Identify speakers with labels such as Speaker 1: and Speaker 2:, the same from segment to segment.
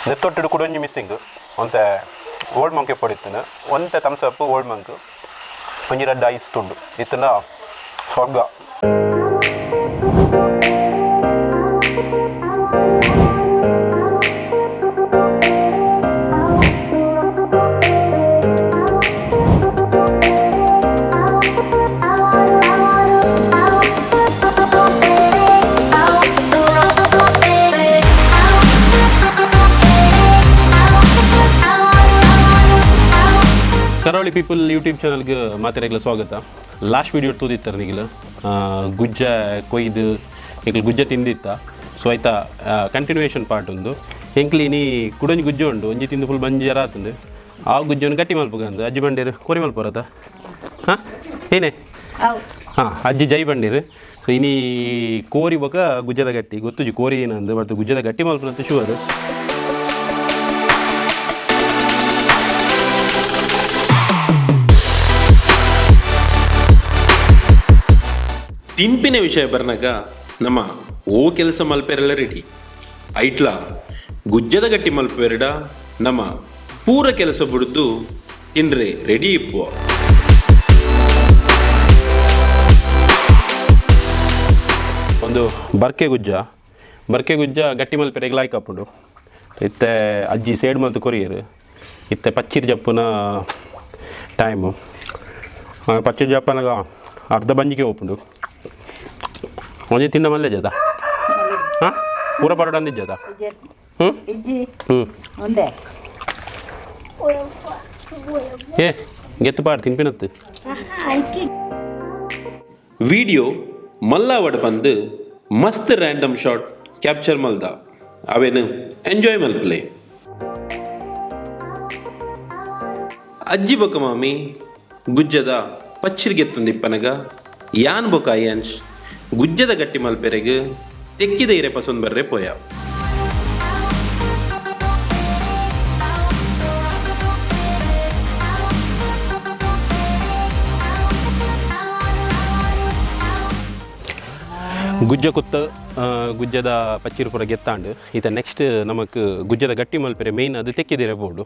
Speaker 1: ನೆತ್ತೊಟ್ಟಿಡು ಕುಡೊಂಜಿ ಮಿಸ್ಸಿಂಗ್ ಒಂತೆ ಓಲ್ಡ್ ಮಂಕ್ ಪೊಡಿತ್ತುಂಡು. ಒಂತೆ ಥಮ್ಸ್ ಅಪ್, ಓಲ್ಡ್ ಮಂಕ್, ಒಂಜಿ ರಡ್ಡ್ ಐಸ್ ತುಂಡು ಇತ್ತುಂಡ ಸ್ವರ್ಗ. ಕರಾವಳಿ ಪೀಪಲ್ ಯೂಟ್ಯೂಬ್ ಚಾನಲ್ಗೆ ಮಾತೆರೆಗ್ಲ ಸ್ವಾಗತ. ಲಾಸ್ಟ್ ವೀಡಿಯೋ ತೂದಿತ್ತಾರೆ ನಿಗಿಲ, ಗುಜ್ಜ ಕೊಯ್ದು ನಿಕ್ಲು ಗುಜ್ಜ ತಿಂದಿತ್ತ. ಸೊ ಆಯ್ತಾ ಕಂಟಿನ್ಯೂಯೇಷನ್ ಪಾರ್ಟ್ ಉಂದು. ಎಂಕ್ಲಿ ಇನಿ ಕುಡೊಂಜಿ ಗುಜ್ಜೆ ಉಂಡು. ಒಂಜಿ ತಿಂದು ಫುಲ್ ಬಂಜಿ ಜರ ಆತುಂಡು. ಆ ಗುಜ್ಜನ್ನು ಗಟ್ಟಿ ಮಲ್ಪುಗಂದು ಅಜ್ಜಿ ಬಂಡೇರು. ಕೋರಿ ಮಲ್ಪುರತ ಹಾಂ ಏನೇ? ಹಾಂ, ಅಜ್ಜಿ ಜೈ ಬಂಡೀರು. ಸೊ ಇನಿ ಕೋರಿ ಬೊಕ ಗುಜ್ಜದ ಗಟ್ಟಿ. ಗೊತ್ತುಜಿ ಕೋರಿ ಏನಂದು, ಬಟ್ ಗುಜ್ಜದ ಗಟ್ಟಿ ಮಲ್ಪುನಂತ ಶುವರ್.
Speaker 2: ತಿನ್ಪಿನ ವಿಷಯ ಬರ್ನಾಗ ನಮ್ಮ ಓ ಕೆಲಸ ಮಲ್ಪೆರೆಲ್ಲ ರೆಡಿ. ಐಟ್ಲ ಗುಜ್ಜದ ಗಟ್ಟಿ ಮಲ್ಪೆರಡ ನಮ್ಮ ಪೂರ ಕೆಲಸ ಬುಡ್ದು ತಿನ್ರೆ ರೆಡಿ ಇಪ್ಪುವ.
Speaker 1: ಒಂದು ಬರ್ಕೆ ಗುಜ್ಜ, ಬರ್ಕೆ ಗುಜ್ಜ ಗಟ್ಟಿ ಮಲ್ಪೆರೆಗ್ ಲಾಯ್ಕ್ ಆಪುಂಡು. ಇತ್ತೆ ಅಜ್ಜಿ ಸೇಡ್ ಮಲ್ತು ಕೊರಿಯರು. ಇತ್ತೆ ಪಚ್ಚಿರ್ ಜಪ್ಪುನ ಟೈಮು. ಪಚ್ಚಿರ್ ಜಪ್ಪನಾಗ ಅರ್ಧ ಬಂಜಿಗೆ ಹೋಪುಂಡು. ಒಂಜಿ ತಿಂಡ ಮಲ್ಲೆ ಜದ ಹಾಂ ಪೂರ ಪರೋಡ ಅಂದಿಜ್ಜದ. ಹ್ಞೂ.
Speaker 3: ಇಜ್ಜಿ.
Speaker 1: ಹ್ಞೂ.
Speaker 3: ಒಂದೇ.
Speaker 1: ಏ ಗೆತ್ತು ಪಾಡ್ ತಿನ್ಪಿನತ್ತು.
Speaker 2: ವಿಡಿಯೋ ಮಲ್ಲಾವಡ್ ಬಂದು ಮಸ್ತ್ ರ್ಯಾಂಡಮ್ ಶಾಟ್ ಕ್ಯಾಪ್ಚರ್ ಮಲ್ದ. ಅವೇನು ಎಂಜಾಯ್ ಮಲ್ಪ್ಲೆ. ಅಜ್ಜಿ ಬೊಕ ಮಾಮಿ ಗುಜ್ಜದ ಪಚ್ಚಿರ್ಗೆತ್ತುಂದಿಪ್ಪನಗ ಯಾನ್ ಬೊಕ ಅಯ್ಯನ್ಶ್ ಗುಜ್ಜದ ಗಟ್ಟಿ ಮಲ್ಪೆರೆಗ್ ತೆಕ್ಕಿದ ಇರೆ ಪಸೊಂದು ಬರ್ರೆ ಪೋಯ.
Speaker 1: ಗುಜ್ಜ ಕುತ್ತ ಗುಜ್ಜದ ಪಚ್ಚಿರು ಪೂರ ಗೆತ್ತಾಂಡು. ಈತ ನೆಕ್ಸ್ಟ್ ನಮಕ್ ಗುಜ್ಜದ ಗಟ್ಟಿ ಮಲ್ಪೆರೆ ಮೇಯ್ನ್ ಅದು ತೆಕ್ಕಿದಿರೆ ಬೋಡು.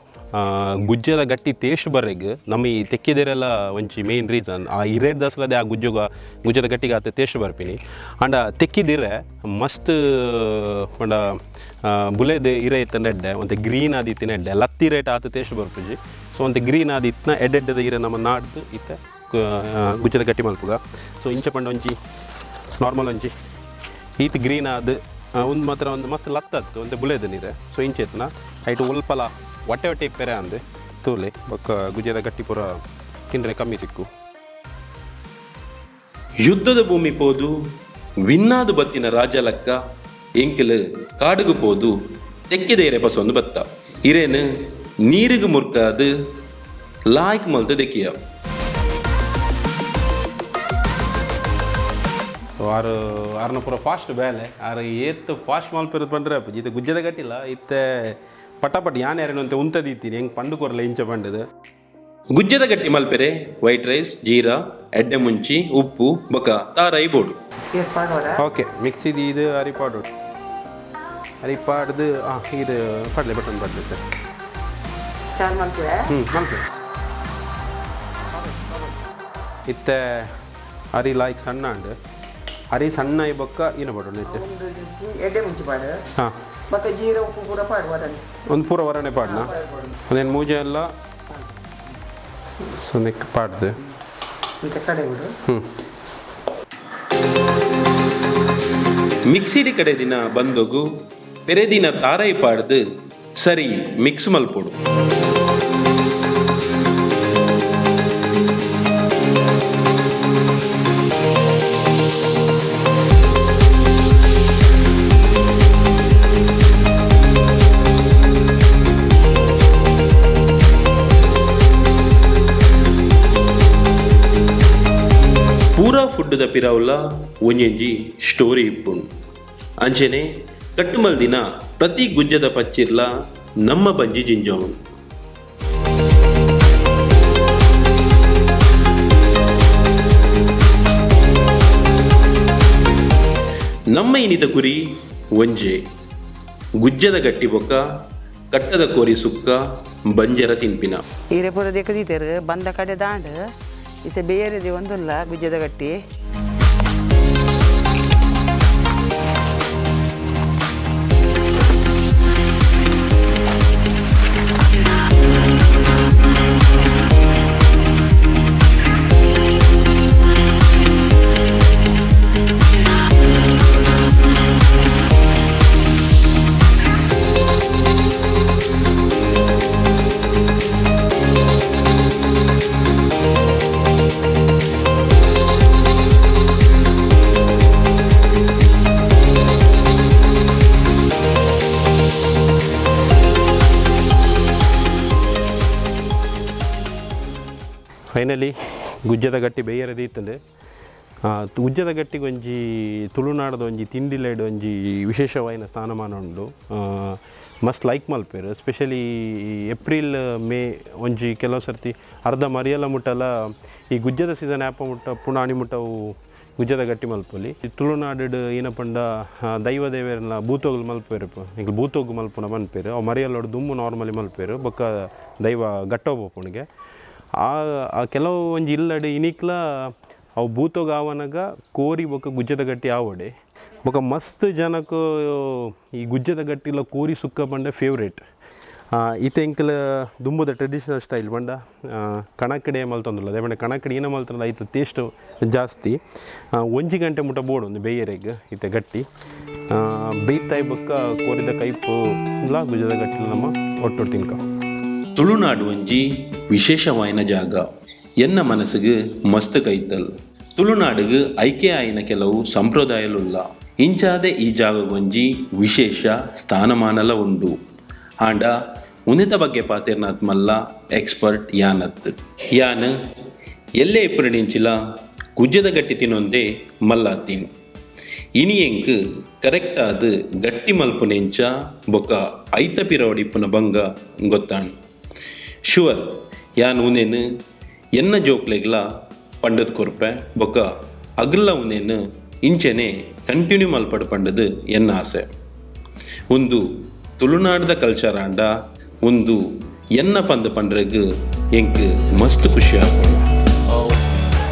Speaker 1: ಗುಜ್ಜದ ಗಟ್ಟಿ ಟೇಸ್ಟ್ ಬರ್ರೆಗ್ ನಮ್ಮ ಈ ತೆಕ್ಕಿದಿರೆಲ್ಲ ಒಂಚಿ ಮೇಯ್ನ್ ರೀಸನ್. ಆ ಇರೇಟ್ ದಸಲದೆ ಆ ಗುಜ್ಜುಗ ಗುಜ್ಜದ ಗಟ್ಟಿಗೆ ಆತ ಟೇಸ್ಟ್ ಬರ್ಪಿನಿ. ಆಂಡ ತೆಕ್ಕಿದಿರೆ ಮಸ್ತ್ ಪಂಡ ಬುಲೆದ್ ಇರೆ ಇತ್ತಂಡ ಎಡ್ಡೆ, ಒಂತೆ ಗ್ರೀನ್ ಆದಿತ್ತಿನ ಎಡ್ಡೆ. ಲತ್ತಿ ರೇಟ್ ಆತ ಟೇಸ್ಟ್ ಬರ್ಪುಜಿ. ಸೊ ಒಂತೆ ಗ್ರೀನ್ ಆದಿತ್ತಿನ ಎಡ್ಡೆಡ್ಡದ ಇರೆ ನಮ್ಮ ನಾಡ್ದು ಇತ್ತೆ ಗುಜ್ಜದ ಗಟ್ಟಿ ಮಲ್ಪುಗ. ಸೊ ಇಂಚ ಪಂಡ ಒಂಜಿ ನಾರ್ಮಲ್ ಒಂಜಿ ಈತ್ ಗ್ರೀನ್ ಆದ್ ಒಂದು ಮಾತ್ರ ಒಂದು ಮಸ್ತ್ ಲತ್ತತ್ತು ಒಂತೆ ಬುಲೆದ ನೀರೆ. ಸೊ ಇಂಚೆತ್ನ ಐಟ್ ಒಲ್ಪಲ ಹೊಟ್ಟೆ ಹೊಟ್ಟೆ ಇಪ್ಪೆರೆ ಅಂದು ತೂಲೆ. ಬೊಕ್ಕ ಗುಜ್ಜದ ಗಟ್ಟಿ ಪೂರ ತಿಂದರೆ ಕಮ್ಮಿ ಸಿಕ್ಕು.
Speaker 2: ಯುದ್ಧದ ಭೂಮಿ ಪೋದು ವಿನ್ನಾದು ಬತ್ತಿನ ರಾಜಲಕ್ಕ ಎಂಕಿಲ್ ಕಾಡುಗು ಪೋದು ತೆಕ್ಕಿದ ಇರೆ ಪಸೊಂದು ಬತ್ತ. ಇರೇನು ನೀರಿಗೆ ಮುರ್ಕಾದು ಲಾಯ್ಕ್ ಮಲ್ತು ದೆಕ್ಕಿಯ.
Speaker 1: ಸೊ ಆರು ಆರ್ನ ಪೂರ ಫಾಸ್ಟ್ ಬೇಲೆ. ಆರು ಏತ್ ಫಾಸ್ಟ್ ಮಲ್ಪಿರೋದು ಪಂಡ್ರೆ ಅಪ್ಪು ಇತ್ತೆ ಗುಜ್ಜದ ಗಟ್ಟಿಲ್ಲ. ಇತ್ತೆ ಪಟ ಪಟ ಯಾನ್ ಯಾರೇನು ಅಂತ ಉಂತದಿತ್ತೀನಿ ಹೆಂಗೆ ಪಂಡು ಕೊರಲೆ ಇಂಚ ಪಂಡದು.
Speaker 2: ಗುಜ್ಜದ ಗಟ್ಟಿ ಮಲ್ಪೆರೆ ವೈಟ್ ರೈಸ್, ಜೀರಾ, ಎಡ್ಡೆ ಮುಂಚಿ, ಉಪ್ಪು ಬೊಕ ತಾರಾಯಿ ಬೋಡು.
Speaker 4: ಪಾಡೋರ.
Speaker 1: ಓಕೆ, ಮಿಕ್ಸಿದು ಇದು ಅರಿ ಪಾಡು ಅರಿ ಪಾಡ್ದು. ಹಾಂ, ಇದು ಪಡ್ಲೆ ಬಟನ್ ಪಡ್ಲೆ ಸರ್.
Speaker 4: ಚಾರ್ ಮಲ್ಪುವೆ.
Speaker 1: ಹ್ಞೂ, ಮಲ್ಪೆ. ಇತ್ತೆ ಅರಿ ಲಾಯ್ಕ್ ಸಣ್ಣ ಅಂಡ್ ಅರಿ ಸಣ್ಣ ಈ ಬೊಕ್ಕ ಏನ ಪಡೋಣ ಇತ್ತೆ?
Speaker 4: ಒಂದು ಎಡ್ಡೆ ಮುಂಚಿ ಪಾಡು.
Speaker 1: ಹಾಂ.
Speaker 4: ಬೊಕ್ಕ ಜೀರಾ ಉಪ್ಪು ಪೂರ ಪಾಡು ವರನೆ.
Speaker 1: ಒಂದು ಪೂರ ವರಣೆ ಪಾಡ್ನ. ಅದೇನು ಮೂಜೆ ಎಲ್ಲ ಸೊ ನೆಕ್ ಪಾಡ್ದು.
Speaker 4: ಮತ್ತೆ ಕಡೆ ಬಿಡು.
Speaker 1: ಹ್ಞೂ.
Speaker 2: ಮಿಕ್ಸಿಡಿ ಕಡೆ ದಿನ ಬಂದೊಗು ಪೆರೆದಿನ ತಾರಾಯಿ ಪಾಡ್ದು ಸರಿ ಮಿಕ್ಸ್ ಮಲ್ಪೊಡು. ಪೂರಾ ಫುಡ್ದ ಪಿರಾವುಲ ಒಂಜೊಂಜಿ ಸ್ಟೋರಿ ಇಪ್ಪುಂಡು. ಅಂಚೆನೆ ಕಟ್ಟುಮಲ್ದಿನ ಪ್ರತಿ ಗುಜ್ಜದ ಪಚ್ಚಿರ್ಲ ನಮ್ಮ ಬಂಜಿ ಜಿಂಜಾವುಂಡು. ನಮ್ಮ ಇನಿತ ಕುರಿ ಒಂಜೆ ಗುಜ್ಜದ ಗಟ್ಟಿ ಬೊಕ್ಕ ಕಟ್ಟದ ಕೋರಿ ಸುಕ್ಕ ಬಂಜರ ತಿನ್ಪಿನ.
Speaker 4: ಹೀರೆ ಪೂರ ದೆಕ್ಕದಿತ್ತೇರು ಬಂದ ಕಡೆ ದಾಂಡು ಇಸೆ ಬೇರೆದೆ ಒಂದುಲ್ಲ ಗುಜ್ಜದ ಗಟ್ಟಿ.
Speaker 1: ಫೈನಲಿ ಗುಜ್ಜದ ಗಟ್ಟಿ ಬೇಯರ ದೀತಂಡು. ಗುಜ್ಜದ ಗಟ್ಟಿಗೆ ಒಂಜಿ ತುಳುನಾಡದ ಒಂಜಿ ತಿಂಡಿಲೆಡ್ ಒಂಜಿ ವಿಶೇಷವಾಯಿನ ಸ್ಥಾನಮಾನ ಉಂಡು. ಮಸ್ತ್ ಲೈಕ್ ಮಲ್ಪೆರ್, ಸ್ಪೆಷಲಿ ಏಪ್ರಿಲ್ ಮೇ ಒಂಜಿ ಕೆಲವು ಸರ್ತಿ ಅರ್ಧ ಮರಿಯಲ ಮುಟ್ಟಲ ಈ ಗುಜ್ಜದ ಸೀಸನ್ ಆ್ಯಪ ಮುಟ್ಟ ಪುಣಾಣಿ ಮುಟ್ಟವು ಗುಜ್ಜದ ಗಟ್ಟಿ ಮಲ್ಪೊಲಿ. ತುಳುನಾಡು ಏನಪಂಡ ದೈವ ದೇವೆರ್ನ ಭೂತೋಗ್ಲು ಮಲ್ಪೆರ್, ಎಂಕ್ಲು ಭೂತೋಗು ಮಲ್ಪುನ ಮನ್ಪೆರ್. ಅವು ಮರಿಯಲೋಡು ದುಮ್ಮು ನಾರ್ಮಲಿ ಮಲ್ಪೆರ್, ಬೊಕ್ಕ ದೈವ ಗಟ್ಟೋ ಪೋಪುಣಿಗೆ. ಆ ಆ ಕೆಲವು ಒಂಜಿ ಇಲ್ಲಡೆ ಇನಿಕ್ಲ ಅವು ಭೂತೋಗ ಆವನಗ ಕೋರಿ ಬೊಕ್ಕ ಗುಜ್ಜದ ಗಟ್ಟಿ ಆವಡೆ. ಬೊಕ್ಕ ಮಸ್ತ್ ಜನಕ್ಕೆ ಈ ಗುಜ್ಜದ ಗಟ್ಟಿಲ ಕೋರಿ ಸುಕ್ಕ ಪಂಡ ಫೇವ್ರೇಟ್. ಇತ್ತೆ ಎಂಕಲ ದುಂಬುದ ಟ್ರೆಡಿಷನಲ್ ಸ್ಟೈಲ್ ಪಂಡ ಕಣಕಡೆ ಮಲ್ತೊಂದುಲ್ಲ, ಅದೇ ಪಂಡ ಕಣಕಡೆ ಏನ ಮಲ್ತೊಂದು ಐತ ಟೇಸ್ಟ್ ಜಾಸ್ತಿ. ಒಂಜಿ ಗಂಟೆ ಮುಟ್ಟ ಬೋಡು ಒಂದು ಬೇಯರೆಗ್ ಇತ್ತೆ ಗಟ್ಟಿ ಬೇಯ್ತಾಯಿ ಬೊಕ್ಕ ಕೋರಿದ ಕೈಪು ಇಲ್ಲ ಗುಜ್ಜದ ಗಟ್ಟಿಲ ನಮ್ಮ ಒಟ್ಟು ತಿನ್ಕ.
Speaker 2: ತುಳುನಾಡು ಒಂಜಿ ವಿಶೇಷವಾಯಿನ ಜಾಗ, ಎನ್ನ ಮನಸ್ಸಿಗೆ ಮಸ್ತ್ ಕೈತಲ್. ತುಳುನಾಡಿಗೆ ಐಕ್ಯ ಆಯಿನ ಕೆಲವು ಸಂಪ್ರದಾಯಲುಲ್ಲ. ಇಂಚಾದೆ ಈ ಜಾಗಗೊಂಜಿ ವಿಶೇಷ ಸ್ಥಾನಮಾನಲ ಉಂಡು. ಆಂಡ ಉನ್ನೆತ ಬಗ್ಗೆ ಪಾತೆರ್ನಾತ್ ಮಲ್ಲ ಎಕ್ಸ್ಪರ್ಟ್ ಯಾನತ್. ಯಾನ್ ಎಲ್ಲೆ ಇಪ್ಪುನಡಿಂಚಿಲ ಗುಜ್ಜದ ಗಟ್ಟಿ ತಿನ್ನೊಂದೇ ಮಲ್ಲಾತೀನಿ. ಇನಿ ಎಂಕ್ ಕರೆಕ್ಟ್ ಆದ್ ಗಟ್ಟಿ ಮಲ್ಪುನೆಂಚ ಬೊಕ್ಕ ಐತ ಪಿರವಡಿಪ್ಪುನ ಬಂಗ ಗೊತ್ತಾಣ್. ಶುವರ್ ಯಾನ್ ಉನೇನು ಎನ್ನ ಜೋಕ್ಲೆಗ್ಲ ಪಂಡದ್ ಕೊರ್ಪೆ, ಬೊಕ್ಕ ಅಗ್ಲ ಉನೇನು ಇಂಚೆನೆ ಕಂಟಿನ್ಯೂ ಮಲ್ಪಡು ಪಂಡದು ಎನ್ನ ಆಸೆ. ಒಂದು ತುಳುನಾಡ್ದ ಕಲ್ಚರ್ ಆಂಡ ಒಂದು ಎನ್ನ ಪಂದ್ ಪಂಡ್ರಗ್ ಎಂಕ್ ಮಸ್ತ್ ಖುಷಿ ಆಪುಂಡು.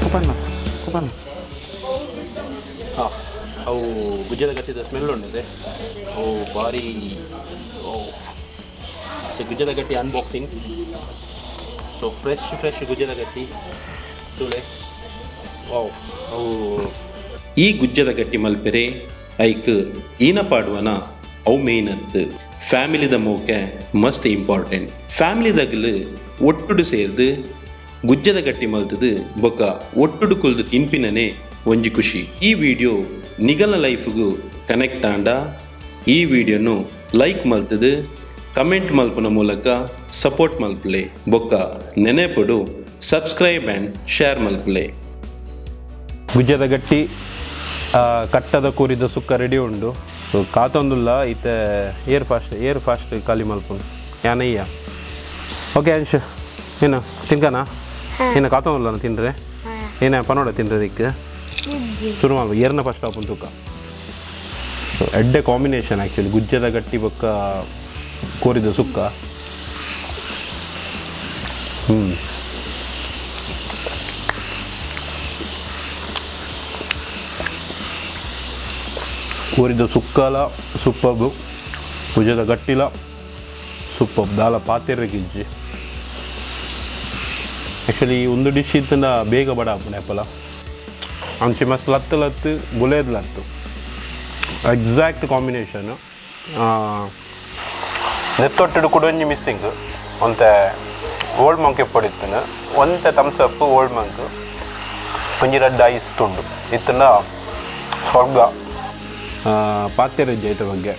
Speaker 4: ಓಪನ್ ಮಾಡು, ಓಪನ್.
Speaker 1: ಹಾಂ, ಅವು ಗುಜ್ಜದ ಗಟ್ಟಿದ ಸ್ಮೆಲ್ ಉಂಡಿದೆ. ಅವು ಭಾರಿ. ಓ ಸೊ ಗುಜ್ಜದ ಗಟ್ಟಿ ಅನ್ಬಾಕ್ಸಿಂಗ್. ಸೊ ಫ್ರೆಶ್ ಫ್ರೆಶ್ ಗುಜ್ಜದ ಗಟ್ಟಿ ತುಳೆ. ವಾವ್, ಅವು
Speaker 2: ಈ ಗುಜ್ಜದ ಗಟ್ಟಿ ಮಲ್ಪೆರೆ ಐಕ್ ಈನ ಪಾಡುವನ ಅವು ಮೇನ್ ಅತ್ತು. ಫ್ಯಾಮಿಲಿದ ಮೋಕೆ ಮಸ್ತ್ ಇಂಪಾರ್ಟೆಂಟ್. ಫ್ಯಾಮಿಲಿದಗ್ಲು ಒಟ್ಟುಡು ಸೇರ್ದು ಗುಜ್ಜದ ಗಟ್ಟಿ ಮಲ್ತದು ಬೊಕ್ಕ ಒಟ್ಟುಡು ಕುಲ್ದು ತಿನ್ಪಿನನೆ ಒಂಜಿ ಖುಷಿ. ಈ ವಿಡಿಯೋ ನಿಗಲ ಲೈಫ್ಗೂ ಕನೆಕ್ಟ್ ಆಂಡ ಈ ವಿಡಿಯೋನು ಲೈಕ್ ಮಲ್ತದು ಕಮೆಂಟ್ ಮಲ್ಪುನ ಮೂಲಕ ಸಪೋರ್ಟ್ ಮಲ್ಪಲೆ. ಬೊಕ್ಕ ನೆನೆಪಡು ಸಬ್ಸ್ಕ್ರೈಬ್ ಆ್ಯಂಡ್ ಶೇರ್ ಮಲ್ಪಲೆ.
Speaker 1: ಗುಜ್ಜದ ಗಟ್ಟಿ ಕಟ್ಟದ ಕೂರಿದ ಸುಕ್ಕ ರೆಡಿ ಉಂಡು. ಸೊ ಕಾತೊಂದುಲ್ಲ ಇತ್ತೆ ಏರ್ ಫಾಸ್ಟ್ ಏರ್ ಫಾಸ್ಟ್ ಖಾಲಿ ಮಲ್ಪುಂಡು ಯಾನಯ್ಯ. ಓಕೆ ಅಂಶ್, ಏನು ತಿನ್ಕನಾ? ಏನು ಕಾತೊಂದುಲ್ಲ ತಿಂದ್ರೆ? ಏನ ಪನೋಡ ತಿಂದ್ರೆ ದಿಕ್ಕ ಶುರು ಮಲ್ಪ. ಏರ್ನ ಫಸ್ಟ್ ಆಪುನ್ ತೂಕ. ಸೊ ಎಡ್ಡೆ ಕಾಂಬಿನೇಷನ್ ಆ್ಯಕ್ಚುಲಿ ಗುಜ್ಜದ ಗಟ್ಟಿ ಬೊಕ್ಕ ಕೋರಿದ ಸುಕ್ಕ. ಕೋರಿದ ಸುಕ್ಕಲ ಸೂಪರ್ಬು, ಗುಜ್ಜದ ಗಟ್ಟಿಲ ಸೂಪರ್. ದಾಲ ಪಾತೆರೆ ಗಿಜ್ಜಿ. ಆ್ಯಕ್ಚುಲಿ ಒಂದು ಡಿಶ್ ಇತ್ತಂಡ ಬೇಗ ಬಡ ಆಪುಂಡು ಆಪಲ. ಅಂಚೆ ಮಸ್ತ್ ಲತ್ತು ಲತ್ತು ಬುಲೇದ್ ಲತ್ತು ಎಕ್ಸಾಕ್ಟ್ ಕಾಂಬಿನೇಷನ್. ನೆತ್ತೊಟ್ಟಿಡು ಕೂಡ ಒಂಜಿ ಮಿಸ್ಸಿಂಗ್ ಒಂತೆ ಓಲ್ಡ್ ಮಂಕ್ ಎಪ್ಪಡಿತ್ತನ, ಒಂತೆ ಥಮ್ಸ್ ಅಪ್ ಓಲ್ಡ್ ಮಂಕ್ ಒಂಜಿ ರಡ್ಡ್ ಐಸ್ ತುಂಡು ಇತ್ತಂಡ ಸ್ವರ್ಗ. ಪಾತೆರೆ ಐತ ಬಗ್ಗೆ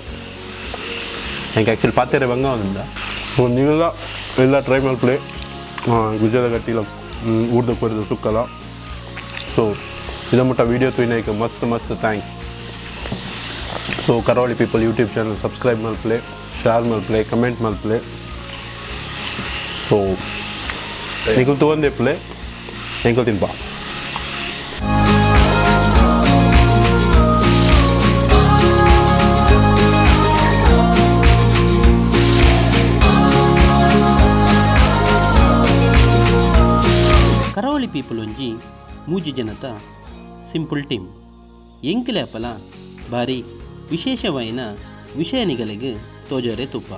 Speaker 1: ಎಂಕ್ ಆ್ಯಕ್ಚುಲಿ ಪಾತೆರೆ ಬಂಗ ಒಂದ. ನೀವೆಲ್ಲ ಎಲ್ಲ ಟ್ರೈ ಮಲ್ಪಲೆ ಗುಜ್ಜದ ಗಟ್ಟಿಲ ಊರ್ದ ಕೊರಿದ ಸುಕ್ಕಲ. ಸೊ ಇದ ಮುಟ್ಟ ವೀಡಿಯೋ ತೂಯಿನೈಕ್ ಮಸ್ತ್ ಮಸ್ತ್ thanks. So Karavali people YouTube channel subscribe ಮಲ್ಪಲೆ, ಶೇರ್ ಮಲ್ಪಲೆ, ಕಮೆಂಟ್ ಮಲ್ಪಲೆ. ಸೊ ನಿಕುಲ್ ತೂವೊಂದಿಪ್ಪಲೆ, ಎಂಕುಲು ತಿನ್ಪ.
Speaker 3: ಒಂಜಿ ಮೂಜಿ ಜನತ ಸಿಂಪಲ್ ಟೀಮ್. ಎಂಕಲೆ ಅಪಲ ಬಾರಿ ವಿಶೇಷವಾಯಿನ ವಿಷಯ ನಿಗಲೆಗ್ ತೋಜರೆ ತುಪ್ಪ.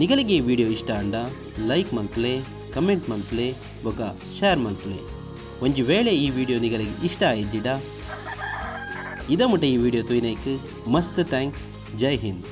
Speaker 3: ನಿಗಲಿಗೆ ಈ ವಿಡಿಯೋ ಇಷ್ಟ ಆಂಡ ಲೈಕ್ ಮಲ್ಪಲೆ, ಕಮೆಂಟ್ ಮಲ್ಪಲೆ ಬೊಕ ಶೇರ್ ಮಲ್ಪಲೆ. ಒಂಜಿ ವೇಳೆ ಈ ವಿಡಿಯೋ ನಿಗಲಿಗೆ ಇಷ್ಟ ಆಯಿಜ್ಜಿಡ, ಇದ ಮುಟ ಈ ವಿಡಿಯೋ ತೂಯಿನೈಕ್ ಮಸ್ತ್ thanks. Jai Hind.